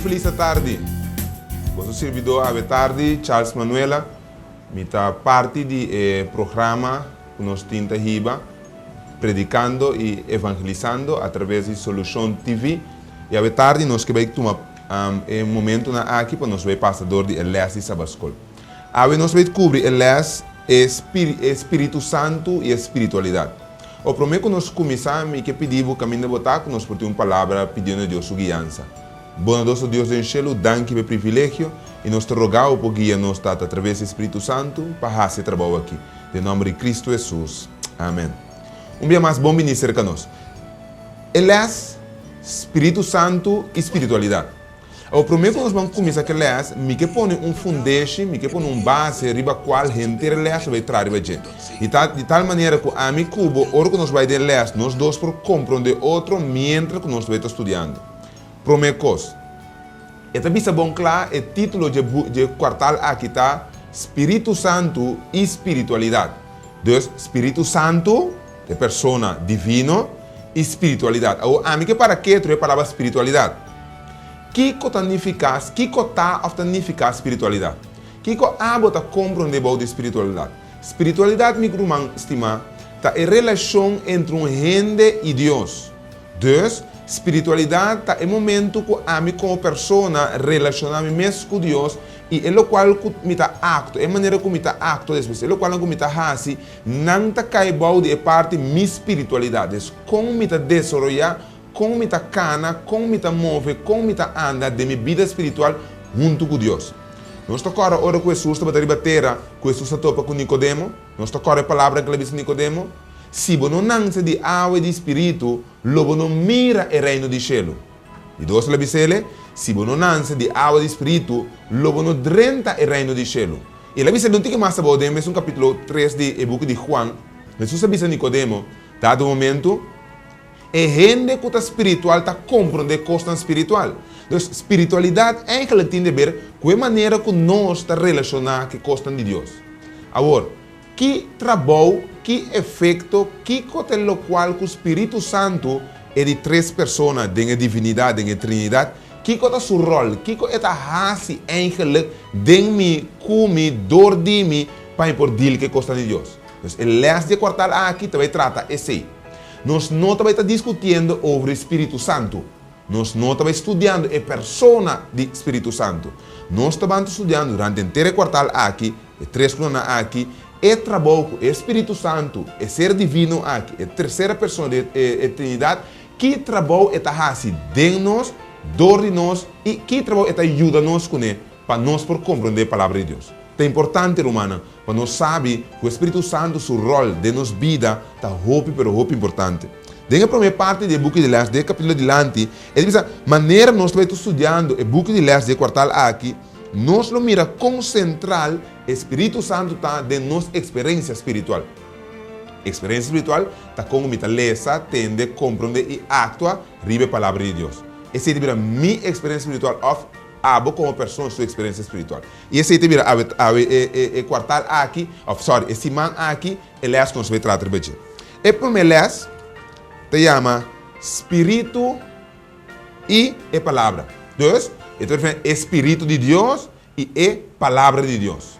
felis atardi. Boso sirbidó awe tardi, Charles Manuela. Mi ta parti di e programa ku nos tin ta hiba, Predikando i Evangelisando a traves di Solushon TV. I awe tardi nos ke bai tuma e momentunan aki pa nos bai pasa dor di e lès di Sabaskol. Awe nos bai kubri e lès E Spiritu Santu i e Spiritualidat. O promé ku nos kuminsá mi ke pidi bo kaminda bo ta ku nos por tin un palabra pidiendo Dios su guiansa. Bondadoso Dios den shelu, danki pa e privilegio i nos ta roga bo por guia nos, Tata, atraves di Spiritu Santu pa hasi e trabou aki. Den nòmber di Kristu Hesus. Amen. Un bia mas bon bini serka nos. E lès, Spiritu Santu i Spiritualidat. Awor, promé ku nos ban kuminsá ku e lès, mi ke pone un fundeshi, mi ke pone un base riba kual henter e lès lo bai traha riba dje. Di tal di tal manera ku ami ku bo, ora ku nos bai den lès, nos dos por komprondé otro miéntras ku nos bai ta studiando. Promé kos, e ta bisa bon kla, e título dje bu dje kuartal aki ta Spiritu Santu i Spiritualidat. Dus, Spiritu Santu, e persona divino, i spiritualidat. Awor, ami ke para ketro e palabra spiritualidat. Kiko ta nifiká, kiko ta òf ta nifiká spiritualidat? Kiko abo ta komprondé bou di spiritualidat? Spiritualidat, mi ruman stimá, ta e relashon entre un hende i Dios. Dus, spiritualidat ta e momentu ku ami komo persona relashoná mi mes ku Dios i e lokual ku mi ta aktua, e manera ku mi ta aktua despues, e lokualnan ku mi ta hasi, nan ta kai bou di e parti mi spiritualidat. Dus, kon mi ta desaroyá, kon mi ta kana, kon mi ta move, kon mi ta anda den mi bida spiritual huntu ku Dios. Nos ta kòrda ora ku Hesus tabata riba tera, ku Hesus a topa ku Nikodemo? Nos ta kòrda e palabra ku el a bisa Nikodemo? Si bo no nanse di awa i di spiritu, lo bo no mira e Reino di shelu. Di dos el a bis'ele, Si bo no nanse di awa di spiritu, lo bo no drenta e Reino di shelu. I el a bisa un tiki mas abou den mesun kapítulo tres di e buki di Juan, Hesus a bisa Nikodemo, Dado momentu, e hende ku ta spiritual ta komprondé kosnan spiritual. Dus, spiritualidat eigenlijk tin de ber ku e manera ku nos ta relashoná ku e kosnan di Dios. Awor, Ki trabou, ki efekto, kiko ta e lokual ku Spiritu Santu, e di tres persona den e Divinidat, den e Trinidat, kiko ta su ròl, kiko e ta hasi eigenlik den mi, ku mi, dor di mi, pa mi por deal ku e kosnan di Dios? Dus e lès di e kuartal aki ta bai trata esei. Nos no ta bai ta diskutiendo over e Spiritu Santu. Nos no ta bai studiando e persona di Spiritu Santu. Nos ta ban ta studiando durante henter e kuartal aki, E tres lunanan aki, e trabou ku e Spiritu Santu, e Ser Divino aki, e tersera persona di e Trinidat, ki trabou e ta hasi den nos, dor di nos, i ki trabou e ta yuda nos kuné pa nos por komprondé e Palabra di Dios. Ta importante, rumannan, pa nos sabi ku e Spiritu Santu su ròl den nos bida ta hopi pero hopi importante. Den e promé parti di e buki di lès den e kapítulo dilanti, e ta bisa manera nos ta bai ta studiando e buki di lès di e kuartal aki, Nos lo mira kon sentral e Spiritu Santu ta den nos eksperensia spiritual. Eksperensia spiritual ta kon mi ta lesa, tende, komprondé i aktua riba e Palabra di Dios. Esei ta bira mi eksperensia spiritual òf abo komo persona su eksperensia spiritual. I esei ta bira awe awe e e e kuartal aki òf sòri e siman aki e lès ku nos bai trata riba dje. E promé lès ta yama Spiritu. i e Palabra. Dus, e ta referí e spiritu di Dios i e Palabra di Dios.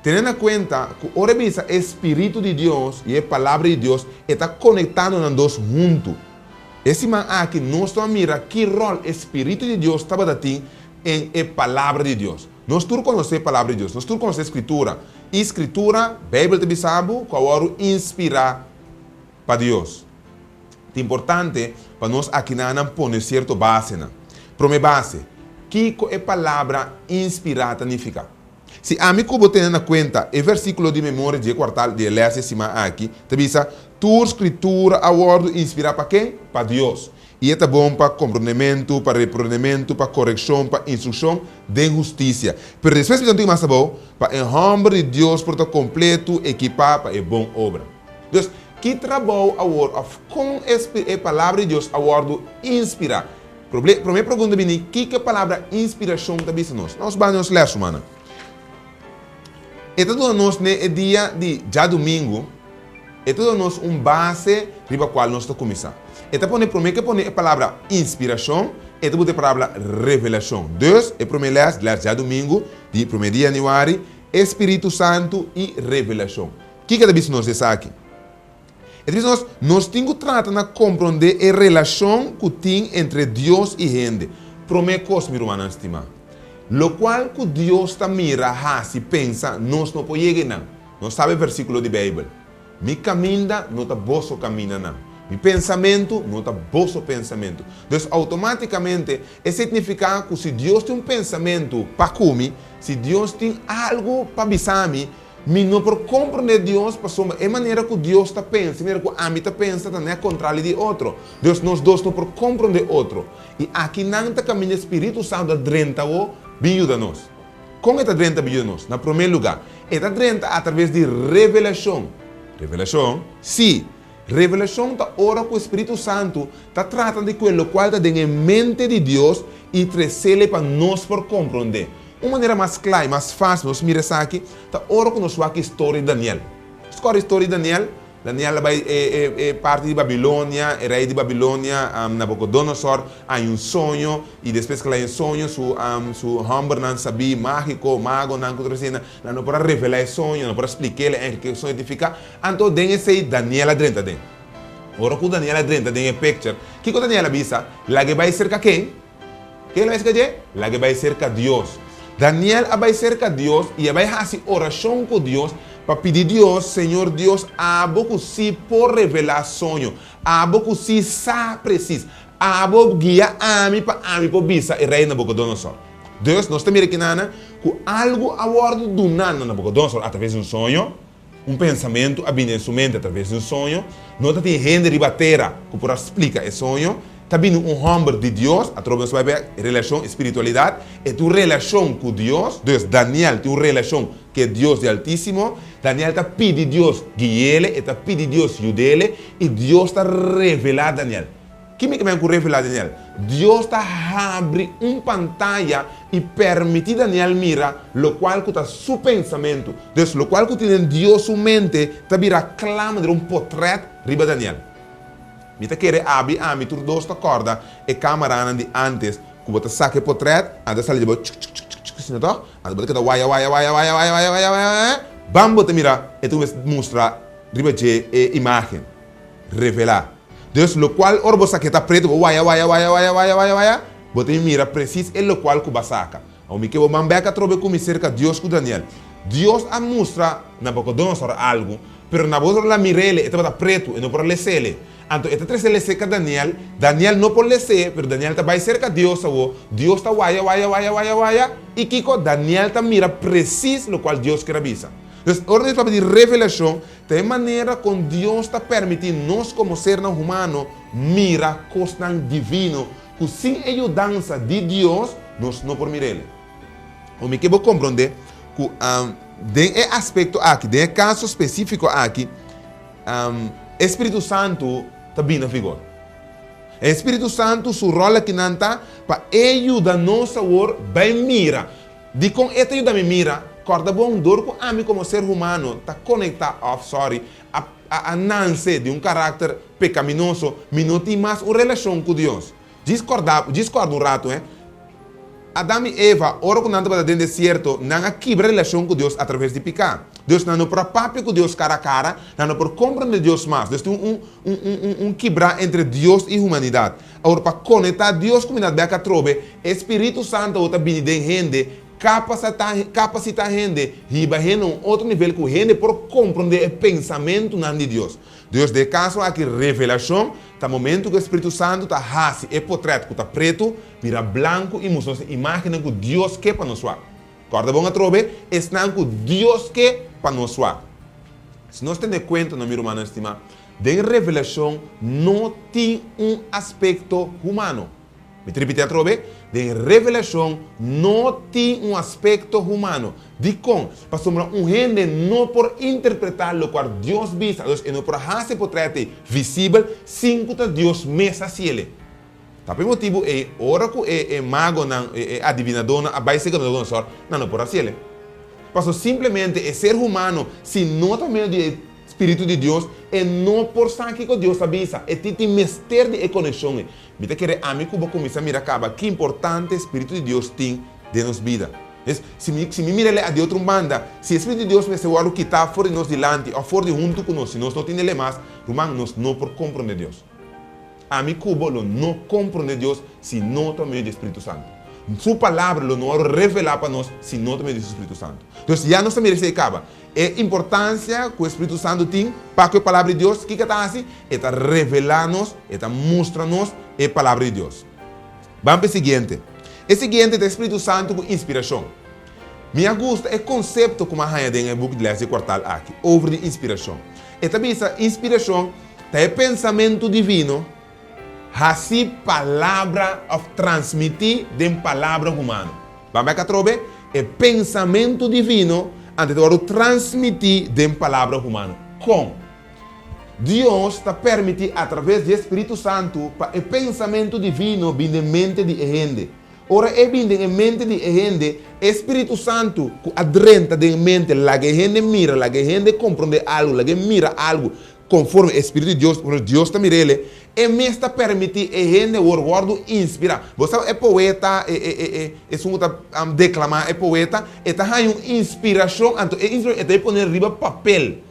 Tene na kuenta ku ora e bisa e spiritu di Dios i e Palabra di Dios, e ta konektando nan dos huntu. E siman aki nos ta mira ki ròl e spiritu di Dios tabata tin en e Palabra di Dios. Nos tur konosé e Palabra di Dios, nos tur konosé Skritura. I Skritura, Beibel ta bisa bo, ku a wòrdu inspirá pa Dios. Ta importante pa nos akinanan pone sierto basenan. Promé base, Kiko e palabra inspirá ta nifiká? Si ami ku bo tene na kuenta e versíkulo di memoria dje kuartal di e lès di e siman aki, ta bisa, Tur Skritura a wòrdu inspirá pa ken? Pa Dios. I e ta bon pa komprondementu, pa reprondementu, pa korekshon, pa instrukshon den hustisia. Pero despues mi ta un tiki mas abou, pa e hòmber di Dios por ta kompletu, ekipá pa e bon obra. Dus, ki trabou awor òf kon e Palabra di Dios a wòrdu inspirá? Promé pregunta bini, kiko e palabra inspirashon ta bisa nos? Nos ban nos lès, rumannan. E ta duna nos ne e dia di djadumingu, e ta duna nos un base riba kual nos ta kuminsá. E ta pone, promé ke pone e palabra inspirashon, E ta buta e palabra revelashon. Dus, e promé lès, lès djadumingu, di promé di yanüari, e Spiritu Santu i revelashon. Kiko e ta bisa nos esaki? E ta bisa nos, nos tin ku trata na komprondé e relashon ku tin entre Dios i hende. Promé kos, mi rumannan stimá, lokual ku Dios ta mira, hasi, pensa, nos no por yega einan. Nos sabe e versíkulo di Beibel. Mi kaminda no ta boso kamindanan. Mi pensamentu no ta boso pensamentu. Dus outomátikamente e signifiká ku si Dios tin un pensamentu pa ku mi, si Dios tin algu pa bisa mi, mi no por komprondé Dios pasobra e manera ku Dios ta pensa, e manera ku ami ta pensa ta nèt kontrali di otro. Dus nos dos no por komprondé otro. I aki nan ta kaminda e Spiritu Santu a drenta awo bin yuda nos. Kon e ta drenta bida nos? Na promé lugá, e ta drenta atraves di revelashon. Revelashon? Sí! Revelashon ta ora ku e Spiritu Santu ta trata di kue lokual ta den e mente di Dios i tresele pa nos por komprondé. Un manera mas kla i mas fásil nos mira esaki ta ora ku nos wak e storia di Daniel. Nos kòrda e storia di Daniel? Daniel a bai e e parti di Babilonia, e rei di Babilonia, Nabucodonosor, haña un soño, i despues ku el haña e soño, su su hòmbernan sabí, mágiko, magonan ku tur asina, nan no por a revelá e soño, nan no por a splik'é el kiko e soño signifiká. Anto den esei Daniel a drenta den. Ora ku Daniel a drenta den e picture, kiko Daniel a bisa? Lag'é bai serka ken? Ken el a bai serka dje? Lag'é bai serka Dios. Daniel a bai serka Dios i a bai hasi orashon ku Dios pa pidi Dios, Señor Dios, abo ku sí por revelá soño, abo ku sí sa presis, abo guia ami pa ami por bisa e rei Nabucodonosor. Dus, nos ta mira kinan ku algu a wòrdu duná na Nabucodonosor atraves di un soño. Un pensamentu a bini den su mente atraves di un soño. No ta tin hende riba tera ku por a splika e soño. Ta bini un hòmber di Dios, atrobe nos bai bek, relashon, spiritualidat. E tin un relashon ku Dios. Dus Daniel tin un relashon ku e Dios di Altísimo. Daniel ta pidi Dios gui'ele, e ta pidi Dios yud'ele, i Dios ta revelá Daniel. Ki mi ke men ku revelá Daniel? Dios ta habri un pantaya i permití Daniel mira lokual ku ta su pensamentu. Dus, lokual ku tin den Dios su mente ta bira kla manera un potrèt riba Daniel. Mi ta kere abi ami tur dos ta kòrda e kámaranan di ántes ku bo ta saka e potrèt, anto ta sali di bo chuk chuk chuk chuk asina tòg? Anto bo ta keda waya waya waya waya waya waya waya waya bam bo ta mira e ta kuminsá mustra riba dje e imágen. Revelá. Dus lokual ora bo saka e ta pretu bo waya waya waya waya waya waya waya bo ta mira presis e lokual ku bo a saka. Awor mi ke bo man bek atrobe ku mi serka Dios ku Daniel. Dios a mustra Nabucodonosor algu, pero Nabucodonosor la mir'ele, e tabata pretu, e no por a les'ele. Anto e ta trese les'e ka Daniel, Daniel no por les'e, pero Daniel ta bai serka Dios awor, Dios ta waya waya waya waya waya, i kiko? Daniel ta mira presis lokual Dios ker a bisa. Dus ora nos papia di revelashon, Ta e manera kon Dios ta permití nos komo sernan humano mira kosnan divino ku sin e yudansa di Dios nos no por mir'el. O mi ke bo komprondé ku den e aspekto aki, den e kaso spesífiko aki, e Spiritu Santu ta bini na vigor. E Spiritu Santu su ròl akinan ta pa e yuda nos awor bai mira. Dikon e ta yuda mi mira? Kòrda bon, dor ku ami komo ser humano ta konektá òf, sòri, a a nanse di un karakter pekaminoso, mi no tin mas un relashon ku Dios. Djis kòrda, djis kòrda un ratu, hè. Adam i Eva, ora ku nan tabata den desierto, nan a kibra relashon ku Dios atraves di piká. Dus nan no por a papia ku Dios kara kara, nan no por komprendé Dios mas. Dus tin un un un un un kibrá entre Dios i humanidat. Awor pa konektá Dios ku humanidat bèk atrobe, e Spiritu Santu awor ta bini den hende, kapasitá kapasitá hende, hiba hende na un otro nivel ku hende por komprondé e pensamentunan di Dios. Dus den e kaso aki revelashon ta momentu ku e Spiritu Santu ta hasi e potrèt ku ta pretu bira blanku i mustra nos e imágennan ku Dios ke pa nos wak. Kòrda bon atrobe, esnan ku Dios ke pa nos wak. Si nos tene kuenta, no mi rumannan stimá, den revelashon no tin un aspekto humano. Mi ta ripití atrobe, den revelashon no tin un aspekto humano. Dikon? Pasobra un hende no por interpretá lokual Dios bisa, dus e no por hasi e potrèt ei visibel sin ku ta Dios mes hasiel. Ta pa e motibu ei, ora ku e e magonan, e e adivinadónan a bai serka Nabucodonosor, nan no por hasiel. Pasobra simplemente e ser humano, si no ta medio di e. Spiritu di Dios, e no por sa kiko Dios a bisa. E tin tin mester di e konekshon ei. Mi ta kere ami ku bo kuminsá mira kaba ki importante Spiritu di Dios tin den nos bida. Es, si mi, si mi mira el a di otro un banda, si e Spiritu di Dios mester wòrdu kitá for di nos dilanti òf for di huntu ku nos, si nos no tin el mas, ruman, nos no por komprondé Dios. Ami ku bo lo no komprondé Dios si no ta medio di e Spiritu Santu. Su Palabra lo no wòrdu revelá pa nos si no ta medio di su Spiritu Santu. Entonces, ya nos ta mira esei kaba. E importansia ku e Spiritu Santu tin pa ku e Palabra di Dios, kiko e ta hasi? E ta revelá nos, e ta mustra nos e Palabra di Dios. Ban pa e siguiente. E siguiente ta e Spiritu Santu ku inspirashon. Mi a gusta e konsepto ku mi a haña den e buki di lès di kuartal aki, over di inspirashon. E ta bisa, Inspirashon ta e pensamentu divino hasi palabra òf transmití den palabra humano. Ban bèk atrobe, e pensamentu divino antes ta wòrdu transmití den palabra humano. Kon? Dios ta permití atraves di e Spiritu Santu pa e pensamentu divino bin den mente di e hende. Ora e bin den e mente di e hende, e Spiritu Santu ku a drenta den e mente laga e hende mira, laga e hende komprondé algu, laga e mira algu konforme e Spiritu di Dios, pasobra Dios ta mir'el, e mes ta permití e hende wor wòrdu inspirá. Bo sa e poeta, e, e, e, e, esun ku ta deklamá e poeta, e ta haña un inspirashon, anto e inspirashon e ta e pone riba papel.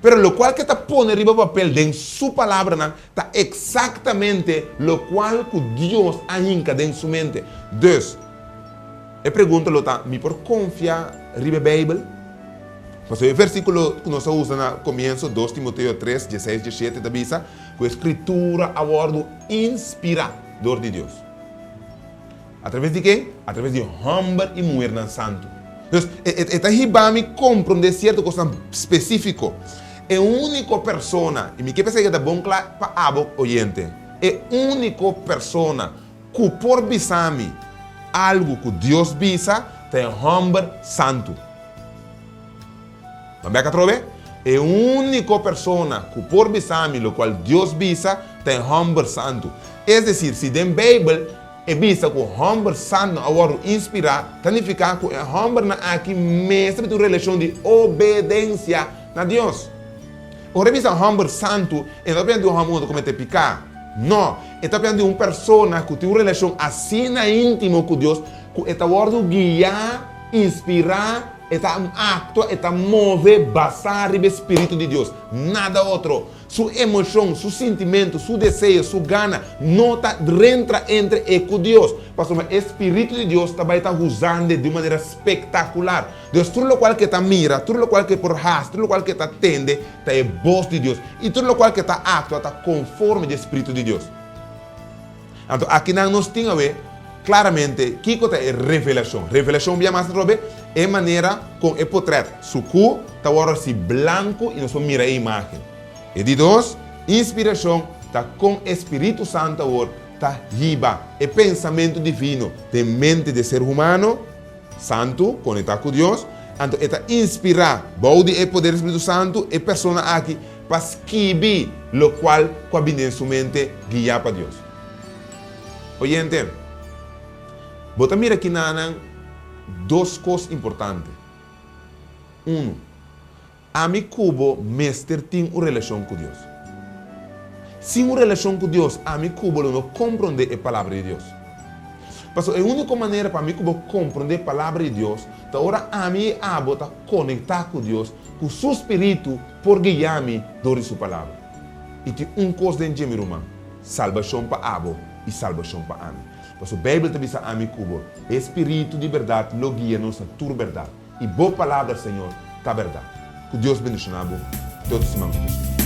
Pero lokual ke ta pone riba papel den su palabranan ta eksaktamente lokual ku Dios a hinka den su mente. Dus, e pregunta lo ta, Mi por konfia riba e Beibel? Pasobra e versíkulo ku nos a usa na komienso, dos Timoteo tres, dieseis, diesshete, ta bisa ku e Skritura a wòrdu inspirá dor di Dios. Atraves di ken? Atraves di hòmber i muhernan santu. Dus, e ta hiba mi komprondé sierto kosnan spesífiko. E úniko persona, i mi ke pensa ku ta bon kla pa abo oyente, e úniko persona ku por bisa mi algu ku Dios bisa ta e hòmber santu. Nan bek atrobe? E úniko persona ku por bisa mi lokual Dios bisa ta e hòmber santu. Es desir, si den Beibel e bisa ku hòmber santu a wòrdu inspirá, ta nifiká ku e hòmbernan aki mester tin un relashon di obedensia na Dios. Ora e bisa hòmber santu, e no ta papia di un hòmber ku no ta kometé piká. No, e ta papia di un persona ku tin un relashon asina íntimo ku Dios ku e ta wòrdu guiá, inspirá, E ta aktua, e ta move basá riba e spiritu di Dios, nada otro. Su emoshon, su sintimentu, su deseo, su gana no ta drentra entre e ku Dios, pasobra e spiritu di Dios ta bai ta huzand'e di un manera spektakular. Dios, tur lokual ku e ta mira, tur lokual ku e por hasi, tur lokual ku e ta tende ta e bos di Dios, i tur lokual ku e ta aktua ta konforme di e spiritu di Dios. Anto akinan nos tin awe klaramente kiko ta e revelashon. Revelashon bia mas atrobe e manera kon e potret sukú ta wòrdu hasi blanku i nos por mira e imágen. E di dos, inspirashon ta kon e Spiritu Santu awor ta hiba e pensamentu divino den mente di e ser humano santu, konektá ku Dios. Anto e ta inspirá bou di e poder di Spiritu Santu e persona aki pa skibi lokual ku a bini den su mente guiá pa Dios. Oyente, bo ta mira kinanan dos kos importante. Unu, ami ku bo mester tin un relashon ku Dios. Sin un relashon ku Dios, ami ku bo lo no komprondé e Palabra di Dios. Pasobra e úniko manera pa ami ku bo komprondé e Palabra di Dios ta ora ami i abo ta konektá ku Dios, ku su spiritu por guia mi dor di su Palabra. I tin un kos den dje, mi ruman, salbashon pa abo i salbashon pa ami. Pasobra Beibel ta bisa ami ku bo, E spiritu di bèrdat lo guia nos na tur bèrdat. I bo Palabra, Señor, ta bèrdat. Ku Dios bendishoná bo te otro siman ku Hesus.